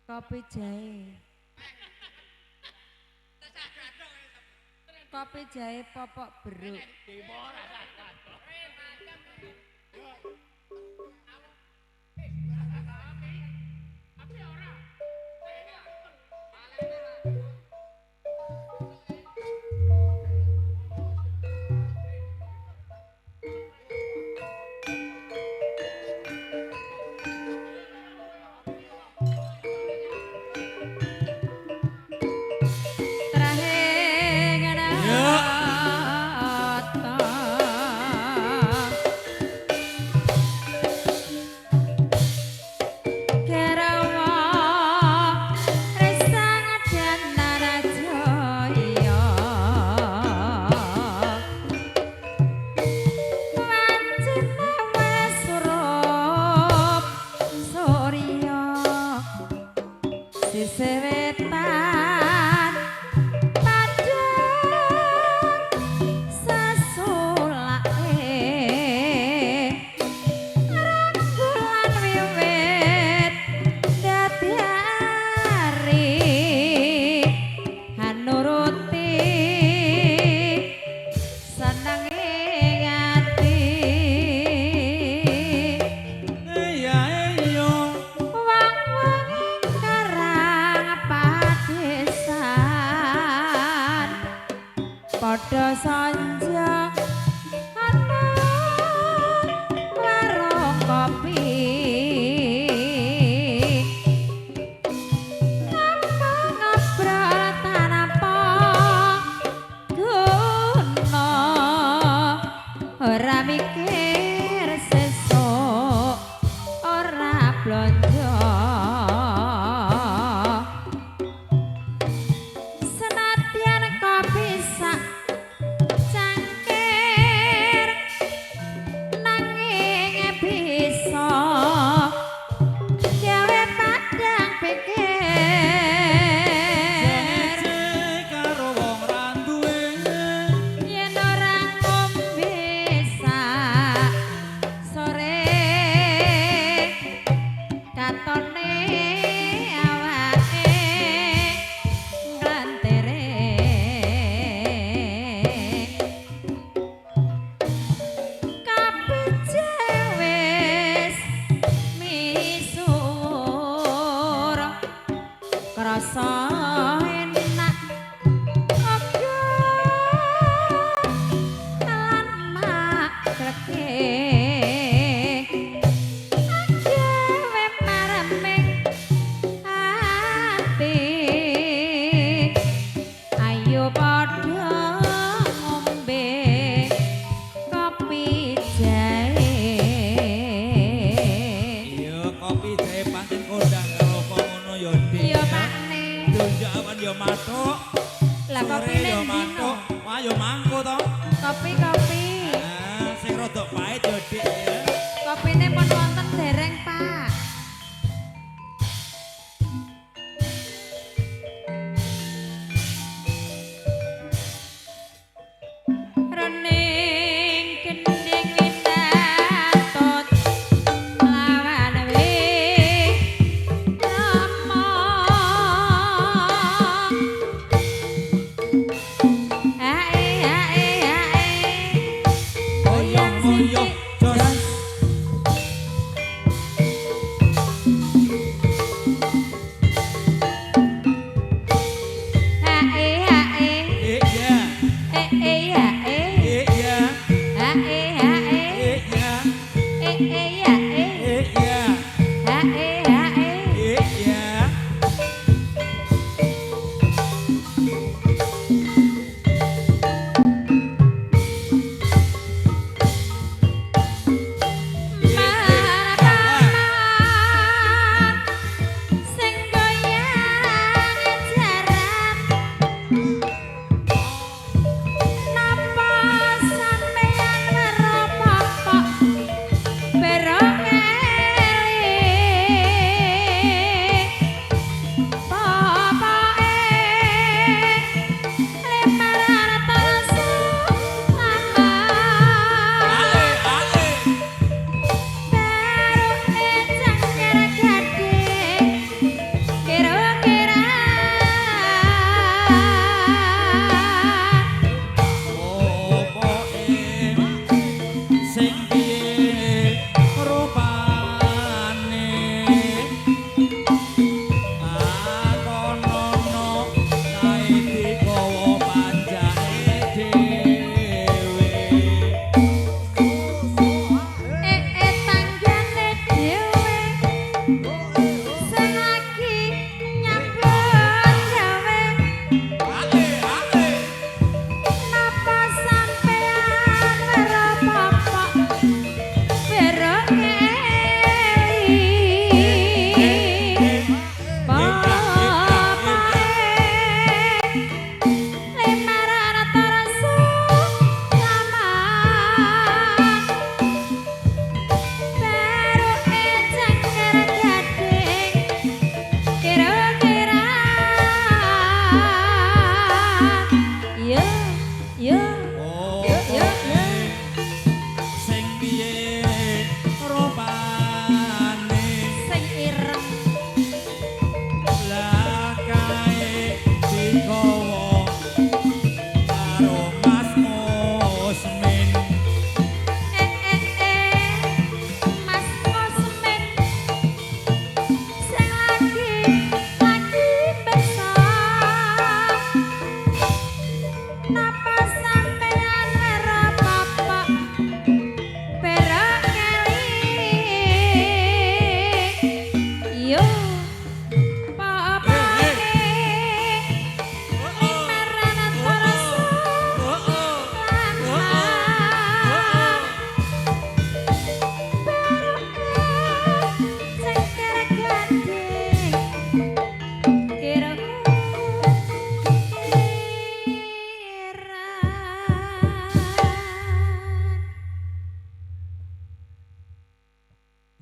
Kopi jahe. Kopi jahe popok beruk. Padha sanja ana warung kopi. Ngapa ngobrol tanpa guna, ora mikir sesuk ora blonjo. Senadyan kopi sak cangkir nanging bisa gawe padang pikir. Karo wong ra duwe yen ora ngombe sak sore katone awake nglantere. Kabeh wis misuwur krasa enak uga lan makreke gawe mareming ati. Ayo padha ngombe kopi jahe. Iya, kopi jahe pancen kondang karo kok ngono ya, Dik. Iya, Pakne. Ndonjak awan ya mathuk. Lah Sore kopine ya ndi no? mathuk. Wah ya mangko to. Kopi-kopi.